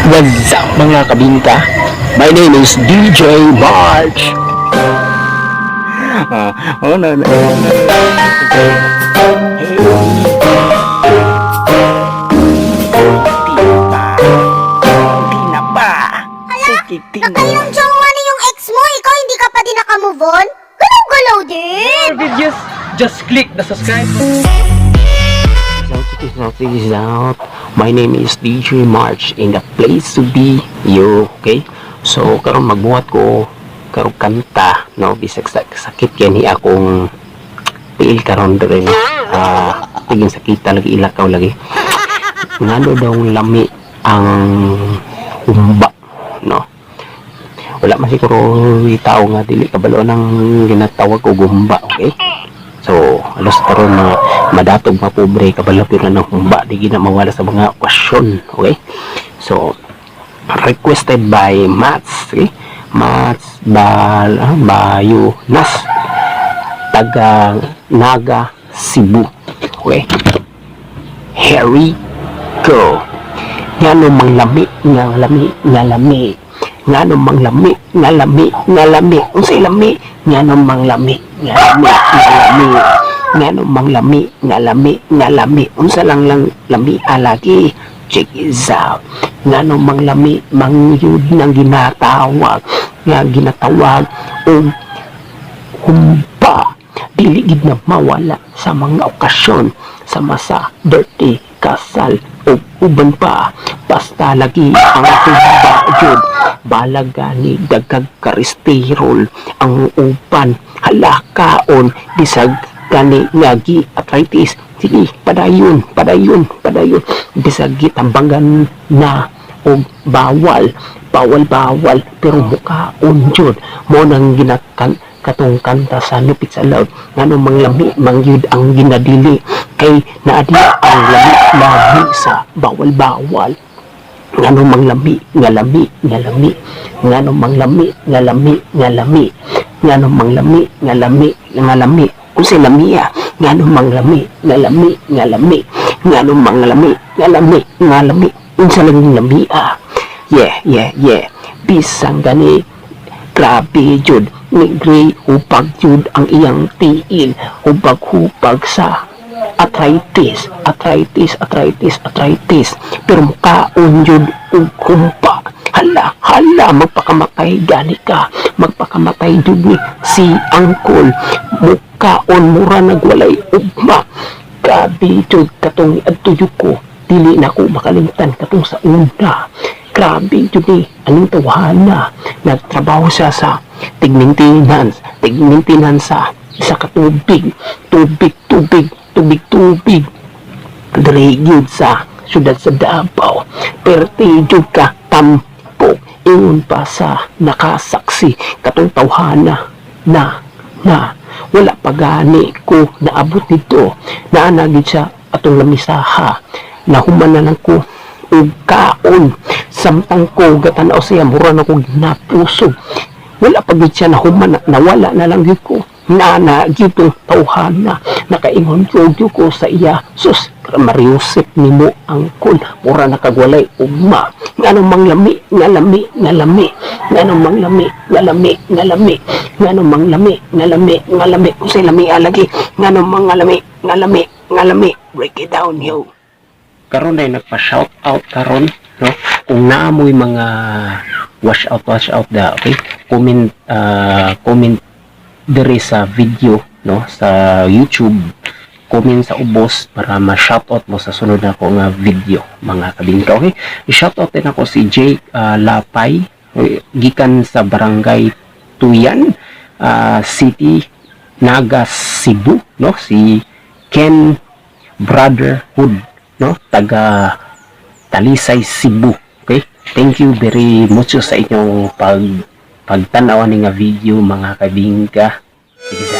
What's up, mga kabingka? My name is DJ March. Ah, oh, no. Hey. Di pa. Di na ba? Sige, di na. Nakayong jowa na yung ex mo, ikaw hindi ka pa din nakamove on? Galaw-galaw din! More videos, just click the subscribe button. Check this out, check this out. My name is DJ March in the place to be you, okay? So, karon magbuhat ko karon kanta, no? Bisag sakit yan ni akong tiil karon diri, no? Ah, tiging sakita lagi, ilakaw lagi. Ngano daw lami ang humba, no? Wala man siguro tao nga dili kabalo ng ginatawag og humba, okay? So, alos karon mga madatog, mga pobre, kabalo pero ng humba, di gina mawala sa mga okasyon, okay? So, requested by Mats, okay? Mats Bal Bayo Nas taga Naga, Cebu. Okay? Here we go. Ngano mang lami, nga lami, nga lami. Ngano mang lami, nga lami, nga lami. Unsay lami? Ngano mang lami, nga lami, nga lami. Ngano mang lami, nga lami, nga lami. Unsa lang lang lami alagi? Check this out. Ngano mang lami, mangyud nang ginatawag, nga ginatawag og humba, dili gid na mawala sa mga okasyon sama sa birthday, kasal o uban pa. Basta lagi ang humba jud, balag gani dagag kolesterol ang uban. Hala, kaon bisag gani nga gi arthritis, sige, padayon, padayon, padayon, bisag gitambangan na og bawal, bawal, bawal, pero mukaon jud mo nang ginakan katong kanta sa Lupit sa Love, ngano manglami mangyud ang ginadili kay naadi ang lami lami sa bawal bawal. Ngano manglami nga lami nga lami, ngano manglami nga lami nga lami, ngano manglami nga lami nga lami, unsay lami ah? Ngano manglami nga lami nga lami, ngano manglami nga lami nga lami, unsa lang lami ah? Yeah, bisang gani grabe jud ni Gray, hupag jud ang iyang tiil, hubag-hubag sa arthritis, arthritis, arthritis, arthritis, pero mukaon jud og humba. Hala, hala, magpakamatay gani ka, magpakamatay jud ni si Angkol, mukaon mura nagwalay ugma. Grabe jud katong adto jud ko, dili na ko makalimtan katong sa una. Grabe jud ni anong tawhana, nagtrabaho siya sa tig-maintenance, tig-maintenance sa isa ka tubig, tubig, tubig, tubig, tubig diri gyud sa syudad sa Davao. Perti jud ka tampok. Ingon pa sa nakasaksi katong tawhana na na wala pa gani ko naabot nito, naa na gyud siya atong lamisaha. Nahuman na lang ko og kaon, samtang ko gatanaw siya, mura na ko napusog. Wala pa gyud siya nahuman, nawala na lang gyud ko. Naa gyud tong tawhana, nakaingon ko gyud ko sa iya, "Sus Mariusip nimo, angkol, mura na kagwalay ugma." Ngano manglami nga lami nga lami, ngano manglami nga lami nga lami, ngano manglami nga lami nga lami, unsay lami alagi? Ngano mangalami nga lami nga lami. Break it down, yo. Karon ay nagpa shout out karon, no? Kung naamoy mga wash out, wash out da, okay, comment, comment diri sa video, no, sa YouTube. Comment sa ubos para ma-shout out mo sa sunod na ko nga video, mga kabingka, okay? I-shout out din ako si Jake Lapay, okay, gikan sa Barangay Tuyan City, Naga, Cebu, no? Si Ken Brotherhood, no, taga Talisay, Cebu. Okay, thank you very much sa inyong pagtanaw ani nga video, mga kabingka. Sige sa.